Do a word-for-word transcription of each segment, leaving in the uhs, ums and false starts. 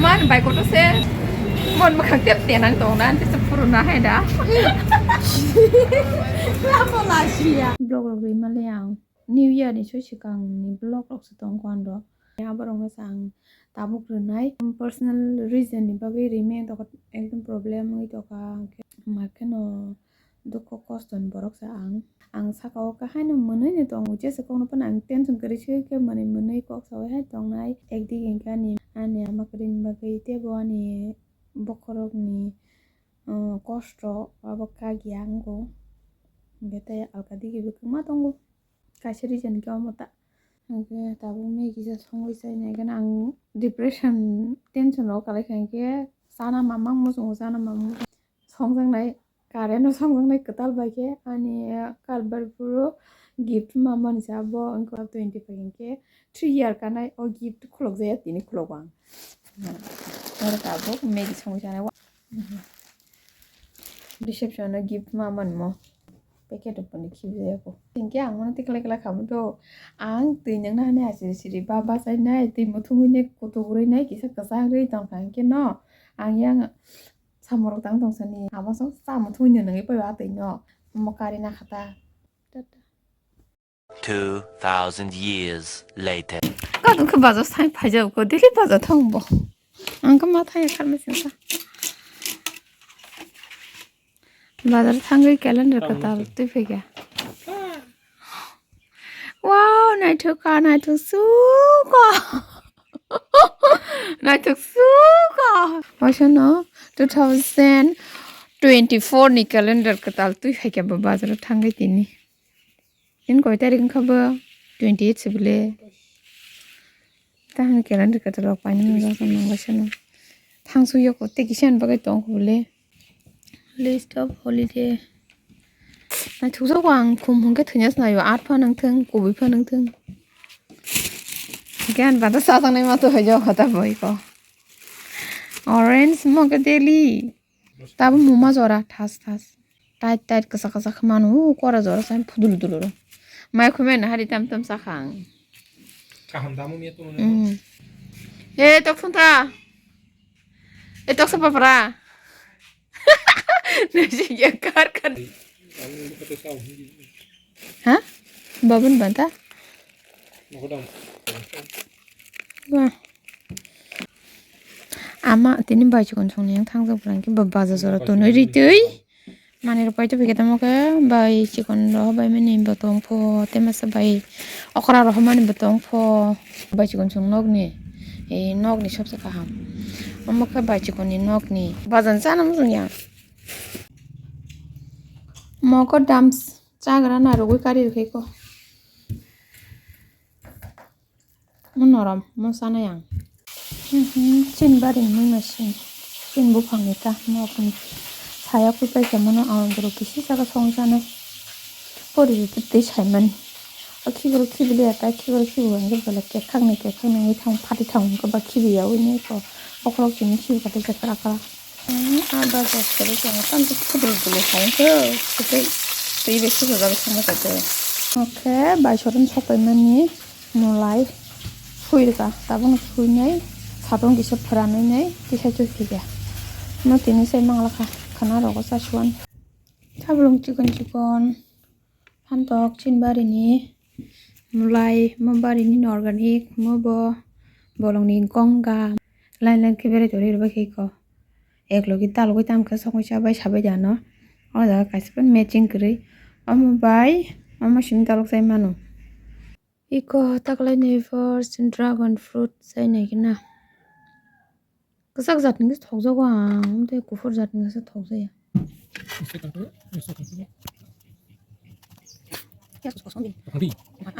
Man bai koto se. Mon makhang tep tenang tong na, tesa puruna hai da. Lapo lasia. Vlog rok ri male ang. New Year ni soi swkang ni vlog rok se tong kho ang do. Aborok no se ang tabuk rwnai. Personal reason ni bagwi rime tokha, ekdom problem wngwi tokha. Hwnkhe ma kheno dukho kosto ni borok se ang. Ang saka o khe haino mwnwi ni tongo, jesa kokno phano ang tension kwrwi se khe mwnwi mwnwi kok saui hai tongnai. Ekdigi hwnkhe ani, ani ama kwrwini bagwi teibo ani bokhorokni, uh, kosto abo kagya wngo. Hwnkhe tei alka digi bo kwma tongo. Kaisa reason khe omo ta. Hwnkhe tabuk Maggie sa songwi chainai, hwnkhe ang depression, tension o kwlai kha, hwnkhe chana mamang muchungo, chana mamang songjaknai, current o songjaknai kwtal bai khe ani, eh, karbar phuru gift mamani sa bo wngkha twenty five, hwnkhe three year kanai o gift khulokjaya tini khulogo ang. Oro tabuk Maggie songwi chanai. Reception o gift ma manmo. Packet o phone khibi jaya ko. Hingke ang mano tikla kla khamu do. Ang twi nang na hane asiri siri ba bachai nai, twi muthungwi nai, kutuk rwi nai, kisa kwchang rwi tong kha hingke no. Ang yang samorok tang tong sani. Amo song sa muthungwi nai nangwi pai ba twi no. Mo kari na khata. Tata. Two thousand years later. Kadu khe bazar sai phaijao ko, daily bazar thang bo. Ang khe ma thaya kharmai singsa. Bazar thangwi calendar kwtal twi phaikha. Wow, naithok ka, naithok suko. Naithok suko. Waisano two thousand twenty-four ni calendar kwtal twi phaikha bo bazar thangwi tini. Tini koi tarik wngkha bo? Twenty eight se bole. Tahini calendar kwtal rok painani bagwi nangbaisano. Thangsu yoko tei kisa ni bagwi tongkha bole. List of holiday. Naithokjago ang khum hwnkhe thwina se naio, at pha nangthwng, kubui pha nangthwng. Gan bata sajaknai ma to hoijago kha ta boiko. Orange mo khe daily. Tabo muma jora thas thas. Tight tight kwchak kwchak khe manu, u kora jora sai phudul duluro. Mai khumena hari tam tam sakha ang. Kaham damu miya tuno. Mm. E tok thunta. E tok sa papra. Nasi ya kar kar. Ha? Babun banta? Wah. Ama tini bai chikon songni yang thangjak bwlai khe ba baja jora tonwi ritwi. Mani rok paito phi khe tamo khe bai chikon rok bai mani bo tong pho, tei masa bai okra rok mani bo tong pho. Bai chikon song nokni, e nokni sobse kaham. Omo khe bai chikon ni nokni. Bajan chana muchung yang. Moko dams. Chagra narwgwi kari rwkhe ko. Mo norom, mo chanai ang. Mhm, chini barini mui machine. Chini buphangni ta, mo kuni. Saya kui paisa mono ang borok kisi saka song chanai. Pori rwtwi twi saimani. O khibiru khibili ya ta, khibiru khibiru hwnkhe belek kekhakni kekhakni wngwi thang, phati thang hwnkhe ba khibiya wngwi ko. Bokhorok chini khibi kha tei kra kra. Hmm, ah, bajar sari tongo, tamni photo dolo hai khe, tei, tei bai sujak jak thangma kha tei. Oke, bai soron sok pai mani, mulai, sui rwkha, tabukno suinai, satung kisa phwranwi nai, tisa chukhi kha. No tini sai mangla kha, khana rogo chasuan. Sablong chikon chikon. Phantok chini barini mulai, mo barini no organic, mo bo bolongni gonga. Line line khe berai tori rwbaikhe iko. Eklogi dalogwi tamkhe sokoi chabai sabai dano. O jaga kaisa matching kwrwi. Omo bai, omo simi dalok chai mano. Iko taklaini first dragon fruit chainai khna. Kwchak jatni khe thokjago ang, tei kuphur jatni khe thokjaya.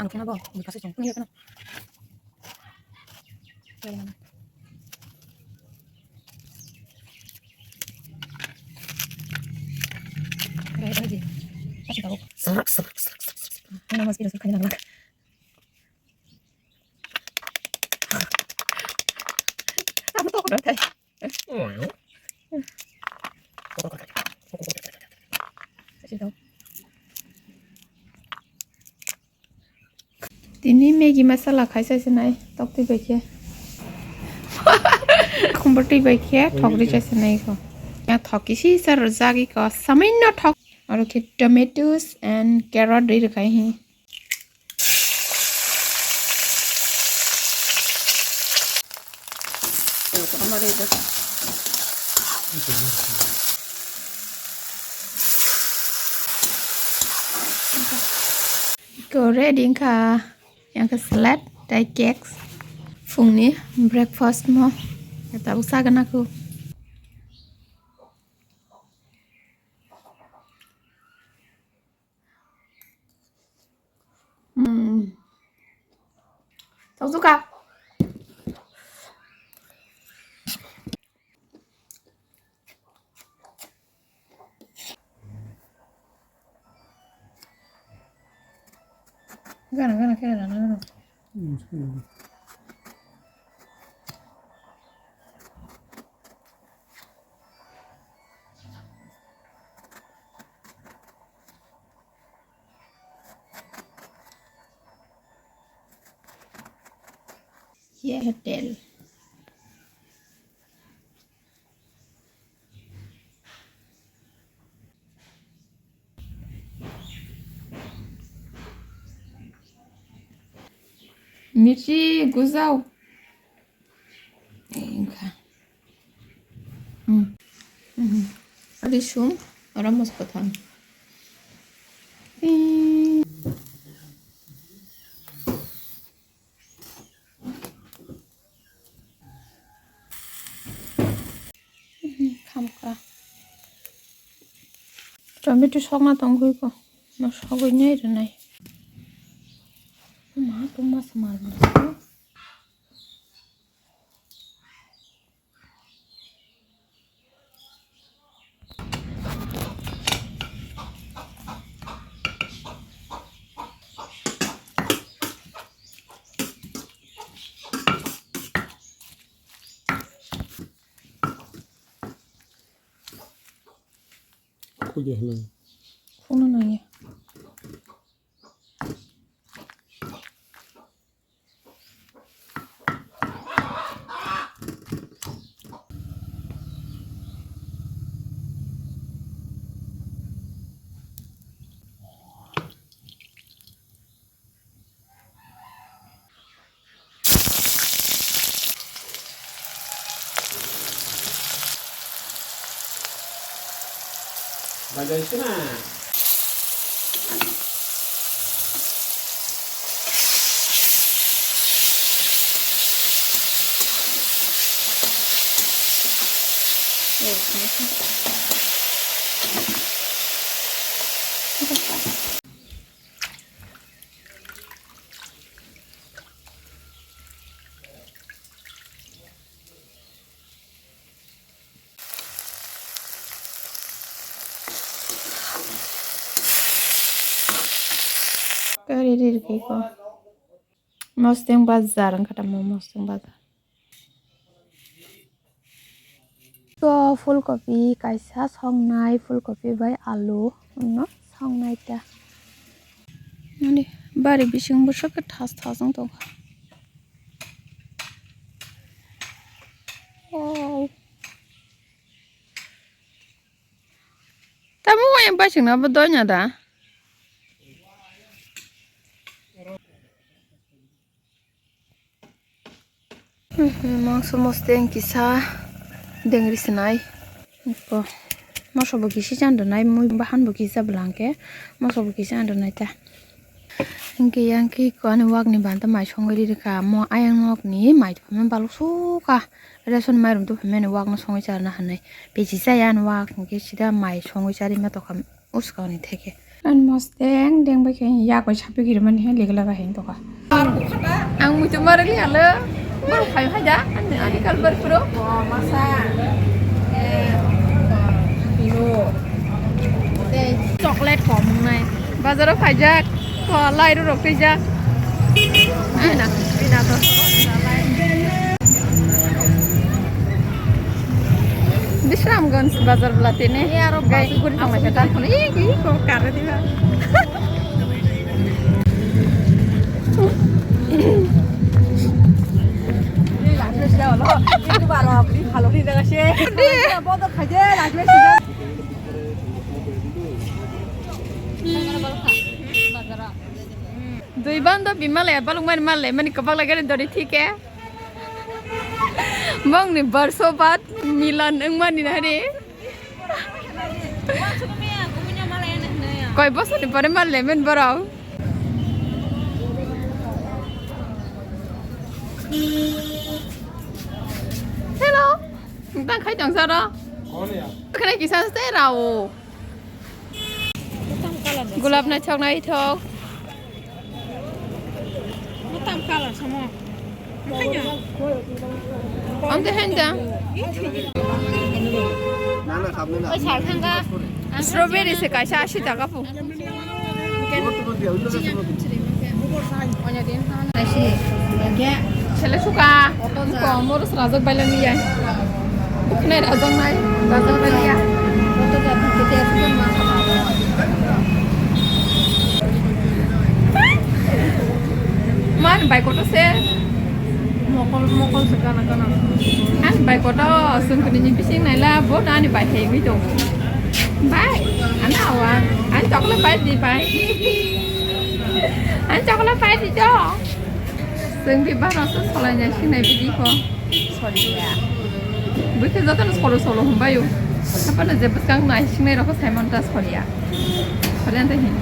Ang khena bo, bwkha se chong phunukya kheno. Sarak, sarak, sarak, sarak, sarak. Ano mas kira sukanya nang. Ano to ko dai. Tini Maggi masala khaisa sinai, tok twi bai khe. Bwtwi bai khe thok ri chasa nai kho. Ya thok kisi sa rwjak iko, samanno thok. Aro khe tomatoes and carrot ri rwkhai hi. Iko ready wngkha. Yang khe salad tei cakes. Phungni breakfast mo. Tabuk sagana kho. Hmm. Tabuk suka. Gana, gana, kaya gana, gana. Ye hotel. Mirchi gujao. Engkha. Hmm. Hmm. Adi sum, ora mos kothang. Hmm. Khamkha. Tomato sokna tongwi ko. No sogwi nai rwnai. Ma tongma se mal. Khuya hwnwi. Khuna nangya. Kari rir kiko. Mosteng bazar wngkha tamo, mosteng bazar. To phulkopi kaisa songnai, phulkopi bai alu no songnai ta. Nani bari bising bwswk khe thas thas wng tongkha. Wow. Tamo wayang paisingno bo doina da? Mangso mosteng kisa dengri sinai. Moso bo kisi chan rwnai, mui bahan bo kisa bwlangke moso bo kisa chan rwnai ta. Hingke yang khe ko ani wak ni banta mai songwi ri rwkha. Mo ayang nok ni mai tongma balok suka. Ration mairum tongphimani wak no songwi charwna hinwi. Pechi chaya ani wak hingke sida mai songwi charima tongkha. Uskang ni theke. Ani mosteng deng bai khe yak bai sapi giri mani he lega lega he tongkha. Ang muitu mari li halo. Mari khai hai da. Ani, ani kal bar puro. Masa. Eh. Pino. Chocolate kom nai. Bazar o khaijak. Ko lai ru rok twijak. Bina, bina to. Bisramganj bazar bwla tini. Gai guri tongmai khe ta. Ih, ih, ko kare diba. Ni la se se lo. Itu baro ni khalo. Dui bando bimale balung mani male mani kabak lagani dori thike. Mongni barso bat milan wngmani nari. Koi bosor ni pore male men borok. Hello. Tang khai tong saro. Khana kisa se rao. Gulab naithok naithok. Motam colour samo. Ang te hen da. Oi, sal thangka. Strawberry se kaisa ashi taka pu. Sele suka. Ko moros rajak bailami ya. Buknai rajak nai. Rajak bailami ya. Man bai koto se. Mokol mokol se gana gana. An bai koto sungkuni ni bising naila bo nani bai hei wi to. Bai, ana awa, an chocolate pai di pai. An chocolate pai di to. Sung di baro se solai na sing nai bidi ko. Soliya. Bui ke joto no solo solo hum bayu. Sapa na je bwskang nai sing nai roko sai man ta soliya. Soliya ta hin.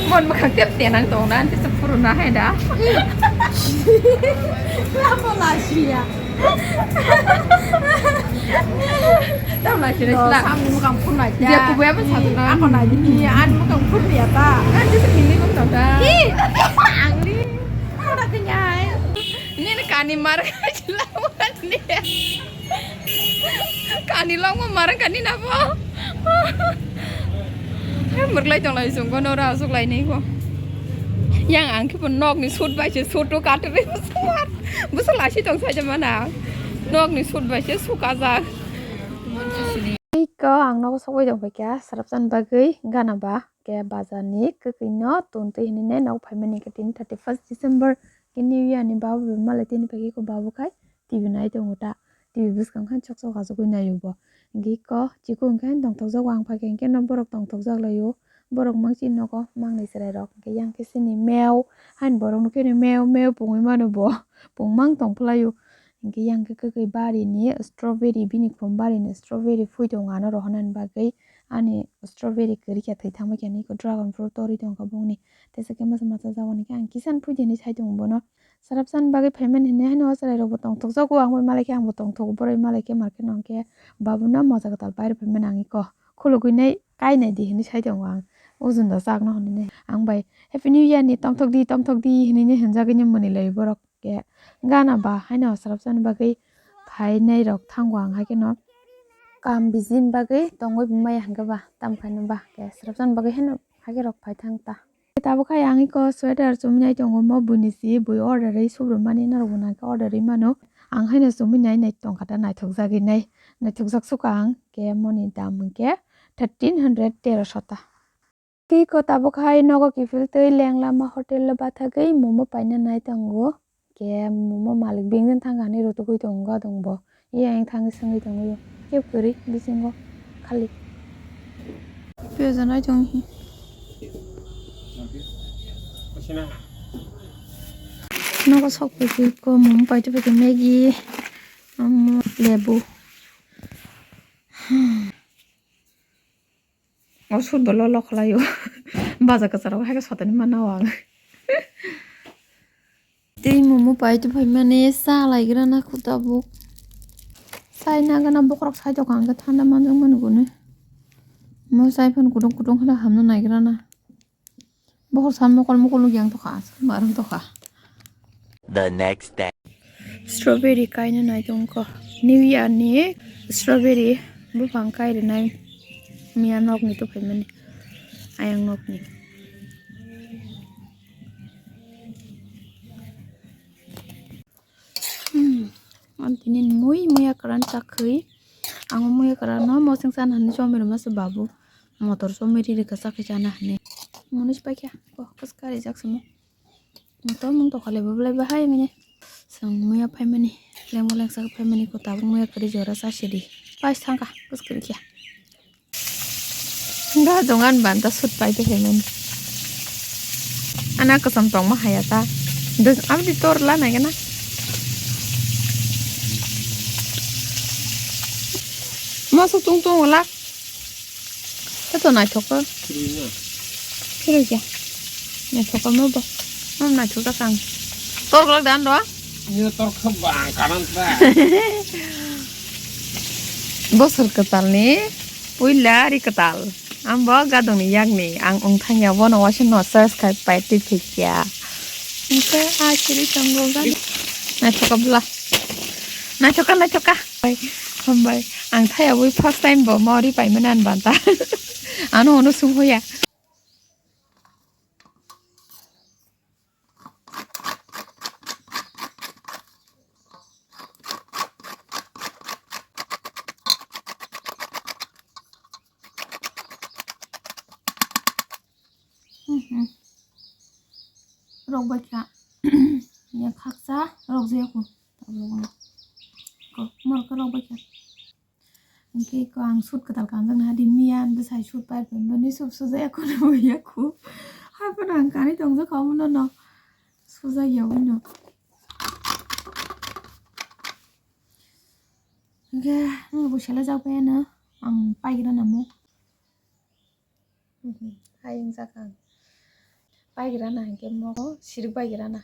Mon bwkhak tep tenang tong na, tesa phuru na hai da. Lama lasia. Tam lasia na sila. Samni mukang phuru na. Dia kubu apa satu na. Aku na ini, an mukang phuru ya ta. Kan tesa mili kong tong da. Ih, angli. Aku na kenyai. Ini ni kani mar sila ni. Kani longma marang kani nabo. Mwrwklai tonglai chwng bono ura aswk lainai kho. Yang ang khe bo nokni sut bai se sut o katrwi bwswk mar. Bwswk lasi tong sai de mana. Nokni sut bai se sukajak. Iko ang nogo sogwi tong paikha srapsan bagwi gana ba ke bazar ni kwkwi no tun twi hinwi ne nogo phaimani khe tini thirty first December khe New Year ni babu bai malai tini paikha iko babu khai T V nai tongo ta. T V bwskang khe chok chok achugwi naio bo. Hwnkhe iko chikon khe tongthokjago ang phaikha hwnkhe no borok tongthokjak laio. Borok mangsi nogo mangnai chwrairok hwnkhe yang khe chini meo haino borok nokhe meo meo pungwi mano bo. Pungmang tongphlaio. Hwnkhe yang khe kwkwi barini strawberry bini khum barini strawberry phui tongo ano rohornani bagwi. Ani strawberry kwrwi khe thwi thangbai khe ani iko dragon fruit torwi tongkha bongni. Teisa khe masa masa jagoni khe ang kisan phui di hinwi sai tongo bono. Srapsan bagwi phaimani hinwi haino o chwrairokbo tongthokjago, ang bai malai khe angbo tongthogo, boroi malai khe market no hwnkhe babuno moja kwtal pairw phaimani ang iko khulugwinai kainai di hinwi sai tongo ang. O junda chakno hinwi ang bai Happy New Year ni tongthok di, tongthok di hinwi hinjagwi mwnwi lai borok khe gana ba haino srapsan bagwi phainai rok thango ang haikhe no kam bijini bagwi tongwi maya hwnkhe ba tamo khaino ba khe srapsan bagwi haino haikhe rok phai thang ta. Tabuk hai ang iko sweater chumui nai tongo, mo buini si bui order ri subrumani norok bo nang khe order ri mano. Ang haino chumui nai nai tongkha ta naithok jagwi nai, naithok jak suka ang khe moni dam hwnkhe thirteen hundred tero sota. Tei iko tabuk hai nogo kiphil twi leng lama hotel o bathagwi momo paina nai tongo. Khe momo malik bengjan thang kha hinwi rutugwi tongo gadong bo. Iya yang thangwi swngwi tongo yo. Kebo kwrwi bisingo khali. Piyaj nai tong hi. Nogo sok pui pui ko momo paito paito Maggi. Omo lebu. O sut bo lolo khlaio. Baja kwcharo hai khe sotani mana o ang. Tei momo paito phaimani cha laigrana khutabuk. Chai nagana bokhorok sai tongkha hwnkhe thanda manjakmani gwnwi. Mo chai phano kutung kutung khe hamna naigrana. Bokhorok sa mokol mokol nukya wng tongkha, aswk ma wng tongkha. The next day. Strawberry kaina nai tongkha. New Year ni strawberry buphang kai rwnai. Miya nokni tuphaimani. Ayang nokni. Hmm. Ang tini mui muya kwran chakhwi. Ang muya kwran no mosing sana hinwi chomwi rwma se babu. Motor chomwi ri rwkha chakhwi chana hinwi. Munis paikha. Oh, kwchwk karijak se mo. Motor mung tokha le bo belai bahai mini. Chwng muya phaimani. Lengmo lengsa khe family ko tabuk maya kwrwi jora chasidi. Pai thangkha, kwchwrwikhe. Gadong ani banta sut pai tongkhe mani. Ana kwcham tongma haya ta. Abdi tor la nai gana. Moso tung tung wala. Eto naithok khe. Phirwi ya. Naithok khe mo bo. Mo naithok ta kang. Tor golok dan do. Ini tor khe bang kanan ta. Bosor kwtal ni puila ri kwtal. Ang bo gadong ni yak ni ang wng thang ya bono waisa no search khai pai twi thik ya. Hingke a chiri tongo gadong. Naithok khe bwla. Naithok khe, naithok khe. Hambai, hambai. Ang thaya ui first time bo mori paimani ani banta. Ano ono sung hoya. Mhm. Rok bai kha. Ya khaksa rok je ku. Tabuk no. Ko mor ko rok bai kha. Hingke ko ang sut kwtal kanjak na di miya bwsai sut pai pai mani sub suja ya kono ya ku. Hai phano ang kani tong jak kha omo no no. Suja ya omo no. Hingke no bo sele jak pai no ang pai gira na mo. Mhm. Hai wngjakha ang. Baigrana hingke mogo sirik baigrana.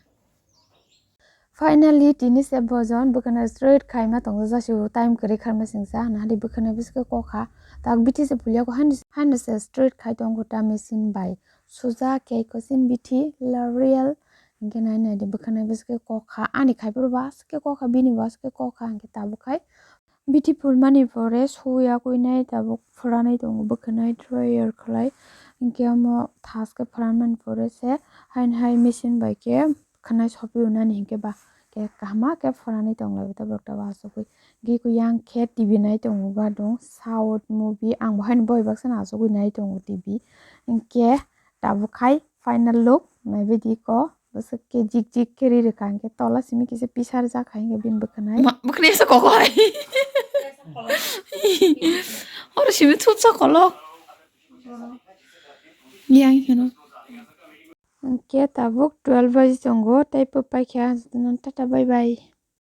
Finally, tini se bojon bwkhano straight khaima tongo, jasu time kwrwi kharma singsa, nahadi bwkhano biske kokha. Tak bithi se pulyako haino, haino se straight khai tongo ta machine bai. Suja kei kosin bithi L'Oreal hingke nai nai di bwkhano biske kokha. Ani khai phuru baske kokha, bini baske kokha hingke tabuk khai. Bithi phulmani pore suya kuinai tabuk phwranai tongo, bwkhanai dryer khlai. Hinkhe omo thaske phwranmani pore se haino hai machine bai khe khwnai sopi unani hinkhe ba khe kahama khe phwranai tonglai ta borok ta uansugui. Hinkhe yang khe T V nai tongo ba dong South movie, ang bo haino boi baksa no achugui nai tongo T V. Hinkhe tabuk hai final look naibaidi ko. Bwswk khe jik jik khe ri rwkha, hinkhe tola simi kisa pisa rwjak hai hinkhe bini bwkhwnai. Ma, bwkhwnai asa kok hai. Oro simi thupsa kolok. Yang hino. Hinkhe tabuk twelve baji tongo, tei pwpaikha, tata bye bye.